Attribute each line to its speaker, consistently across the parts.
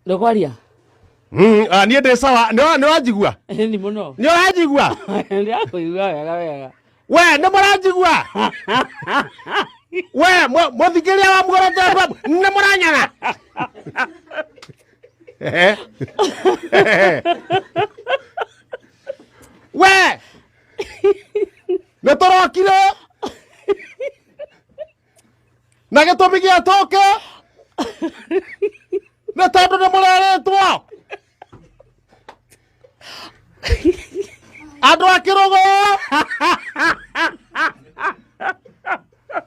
Speaker 1: Ndũkwaria?
Speaker 2: Niĩ ndĩ sawa. Nĩ ũranjigua?
Speaker 1: Ni mũno.
Speaker 2: Nĩ ũranjigua?
Speaker 1: Ndĩrakũigua wega wega.
Speaker 2: We nĩ mũranjigua? We mũthikĩria wa Muoroto FM, nĩ mũranyona? We nĩ tũrokire na gĩtũmi gĩa tũke nĩ tondũ nĩ mũrerĩtwo andũ a kĩrũgũ,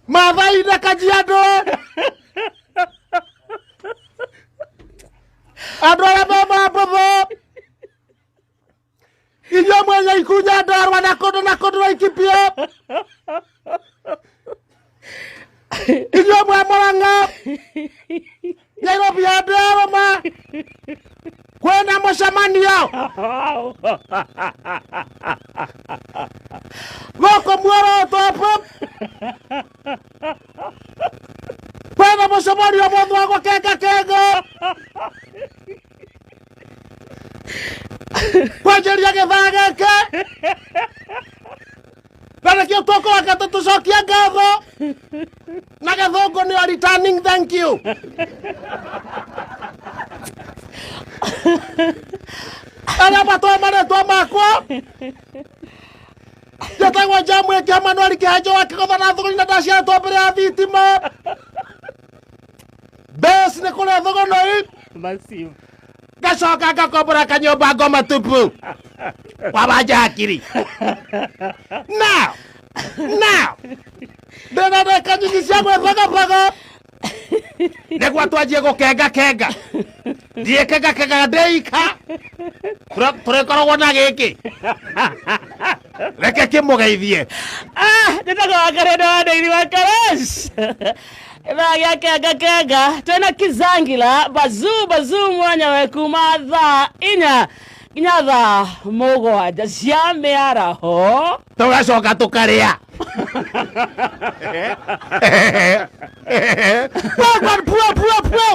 Speaker 2: Maathai na Kajiado, andũ arĩa me mambũthũ, inyuĩ mwenya ikunya ndarwa na kũndũ na kũndũ na Ikipio, inyuĩ mwe Mũrang'a, Nairobi, andũ arũma, kwĩna mũcemanio gũkũ Muoroto FM. Kwĩna mũcemanio mũthũ wa gũkenga kengo kwanjĩria gĩthaa gĩkĩ, na nĩkĩo tũkũhaka tũtũcokie ngatho na gĩthũngũ nĩ returning thank you. Arĩa matoĩ marĩtwa makwa, njĩtagwo Njamwĩki Emanuel Kĩhanjo wa Kĩgotho na Thũgũri, na ndaciarĩtwo mbere ya thitima. Base nĩ kũrĩa Thũgũnoi.
Speaker 1: Massive.
Speaker 2: Ngacoka ngakombora kanyũmba ngoma tupu wabanja hakiri. Now now ndĩna ndeka nyingi cia gwĩbagabaga nĩguo twanjie gũkenga kenga. Ndiĩkenga kengaga ndĩika, tũrĩkoragwo na gĩkĩ, reke kĩmũgeithie.
Speaker 1: Ah, njĩtagwo Wakarenda wa Ndĩiri wa Karesh. Ithaa gĩa kenga kenga twĩna Kizangila bazu bazu mwanya we kuma thaa 4 nginya thaa 7 cia mĩaraho.
Speaker 2: Tũgacoka tũkarĩa. Pua, pua, pua, pua.